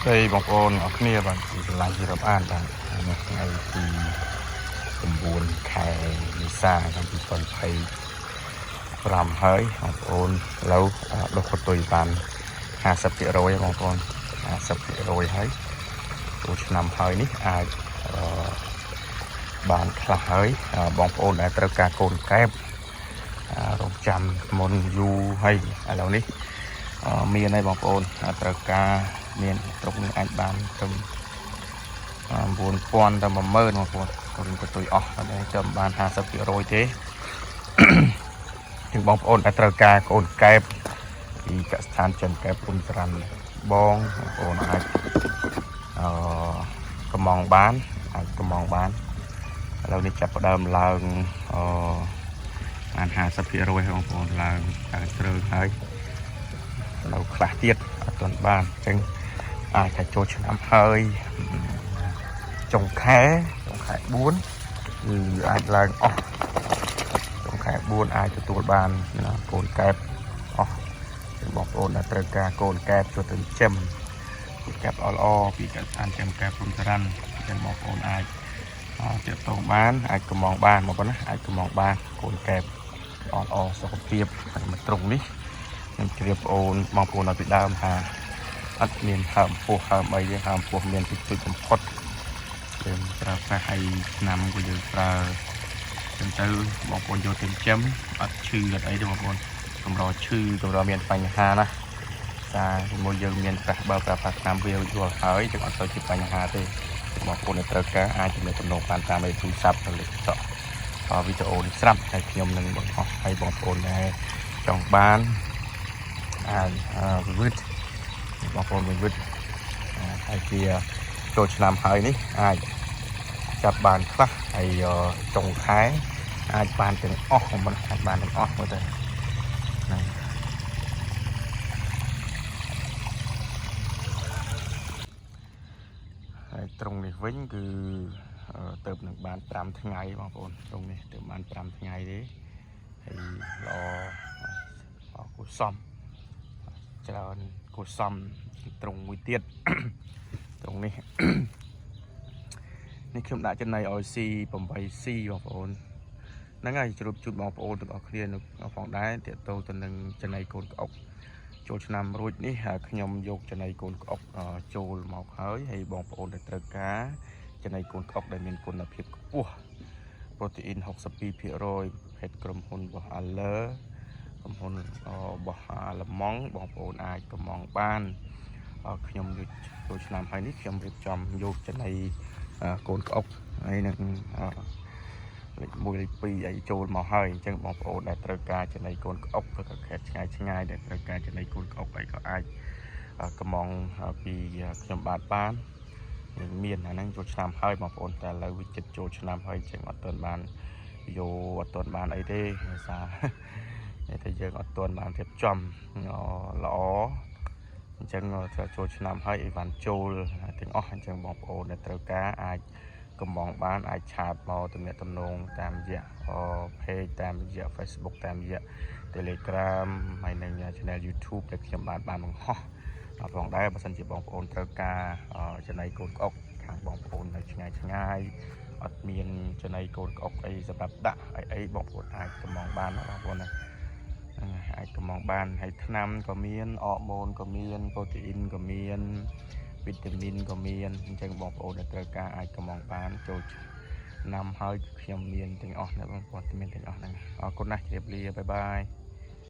ស្តីបងប្អូនអរគ្នាបាទពីកន្លែងទីរាប់អានបាទនៅថ្ងៃទី9ខែមេសាឆ្នាំ2025ហើយបងប្អូនឥឡូវដុសកតុយបាន50%ហើយបងប្អូន50%ហើយចូលឆ្នាំហើយនេះអាចអឺបានខ្លះហើយបងប្អូនដែលត្រូវការកូនកែបរងចាំមុនយូរហើយឥឡូវនេះមានហើយបងប្អូនត្រូវការមានត្រុកនេះអាចបានត្រឹម9000ទៅ10000បងប្អូនរុញកតុយអស់តែចាំបាន50%ទេជាងបងប្អូនដែលត្រូវការកូនកែបពីកសិដ្ឋានចិនកែបពុនត្រាន់បងបងប្អូនអាចអឺកំងបានអាចកំងបានឥឡូវនេះចាប់ផ្ដើមឡើងអឺបាន50%ហើយបងប្អូនឡើងឡើងជ្រើហើយនៅខ្លះទៀតអត់ទាន់បានអញ្ចឹងអាចថាចូលឆ្នាំហើយចុងខែចុងខែ4គឺអាចឡើងអស់ចុងខែ4អាចទទួលបានកូនកែបអស់បងប្អូនដែលត្រូវការកូនកែបចូលទៅចិញ្ចឹមកែបល្អល្អពីកសិដ្ឋានចិញ្ចឹមកែបព្រំតារាន់អញ្ចឹងបងប្អូនអាចទាក់ទងបានអាចកំងបានមកប៉ុណ្ណាអាចកំងបានកូនកែបល្អល្អសុខភាពហើយមកត្រង់នេះខ្ញុំជ្រាបអូនបងប្អូនឲ្យពីដើមថាអត់មានហើមពោះហើមអីទេហើមពោះមានតិចតួចបំផុតយើងប្រើប្រាស់ហើយឆ្នាំក៏យើងប្រើចឹងទៅបងប្អូនយកទៅចិញ្ចឹមអត់ឈឺអត់អីទេបងប្អូនកម្រឈឺកម្រមានបញ្ហាណាសាជាមួយយើងមានប្រាស់បើប្រើប្រាស់ឆ្នាំវាយល់ហើយចឹងអត់ទៅជាបញ្ហាទេបងប្អូនដែលត្រូវការអាចទំនាក់ទំនងបានតាមលេខទូរស័ព្ទលេខតក់វីដេអូនេះស្រាប់ហើយខ្ញុំនឹងបង្ហោះឲ្យបងប្អូនដែលចង់បានអាចវិវិតបងប្អូនវិវិតហើយជាចូលឆ្នាំហើយនេះអាចចាប់បានខ្លះហើយចុងខែអាចបានទាំងអស់មិនអាចបានទាំងអស់មើលទៅហ្នឹងហើយត្រង់នេះវិញគឺទៅនឹងបាន5ថ្ងៃបងប្អូនត្រង់នេះទៅបាន5ថ្ងៃទេហើយល្អគួរសមច្រើនគួរសមត្រង់មួយទៀតត្រង់នេះនេះខ្ញុំដាក់ចំណីឲ្យស៊ី 8C បងប្អូនហ្នឹងហើយជ្រាបជូនបងប្អូនទាំងអស់គ្នានៅផងដែរទាក់ទងទៅនឹងចំណីកូនក្អុកចូលឆ្នាំរួចនេះខ្ញុំយកចំណីកូនក្អុកចូលមកហើយហើយបងប្អូនដែលត្រូវការចំណីកូនក្អុកដែលមានគុណភាពខ្ពស់ប្រូតេអ៊ីន62%ប្រភេទក្រុមហ៊ុនរបស់ Aller ក្រុមហ៊ុនរបស់អាល្លឺម៉ង់បងប្អូនអាចកំងបានខ្ញុំយកចូលឆ្នាំហើយនេះខ្ញុំរៀបចំយកចំណីកូនក្អុកហើយនឹងលេខ1លេខ2អីចូលមកហើយអញ្ចឹងបងប្អូនដែលត្រូវការចំណីកូនក្អុកឬក៏ខេត្តឆ្ងាយឆ្ងាយដែលត្រូវការចំណីកូនក្អុកអីក៏អាចកំងពីខ្ញុំបាទបានមានអាហ្នឹងចូលឆ្នាំហើយបងប្អូនតែឥឡូវវាចិត្តចូលឆ្នាំហើយអញ្ចឹងអត់ទាន់បានយកអត់ទាន់បានអីទេដោយសារតែយើងអត់ទាន់បានរៀបចំល្អអញ្ចឹងចូលឆ្នាំហើយអីវ៉ាន់ចូលទាំងអស់អញ្ចឹងបងប្អូនដែលត្រូវការអាចកំងបានអាច chat មកទំនាក់ទំនងតាមរយៈ page តាមរយៈ Facebook តាមរយៈ Telegram ហើយនិង Channel YouTube ដែលខ្ញុំបានបានបង្ហោះផងដែរបើសិនជាបងប្អូនត្រូវការចំណីកូនក្អុកខាងបងប្អូននៅឆ្ងាយឆ្ងាយអត់មានចំណីកូនក្អុកអីសម្រាប់ដាក់អីអីបងប្អូនអាចកំងបានណាបងប្អូនណាអាចកំងបានហើយថ្នាំក៏មានអរម៉ូនក៏មានប្រូតេអ៊ីនក៏មានវីតាមីនក៏មានអញ្ចឹងបងប្អូនដែលត្រូវការអាចកំងបានចូលឆ្នាំហើយខ្ញុំមានទាំងអស់ណាបងប្អូនមានទាំងអស់ហ្នឹងអរគុណណាស់ជម្រាបលា bye bye.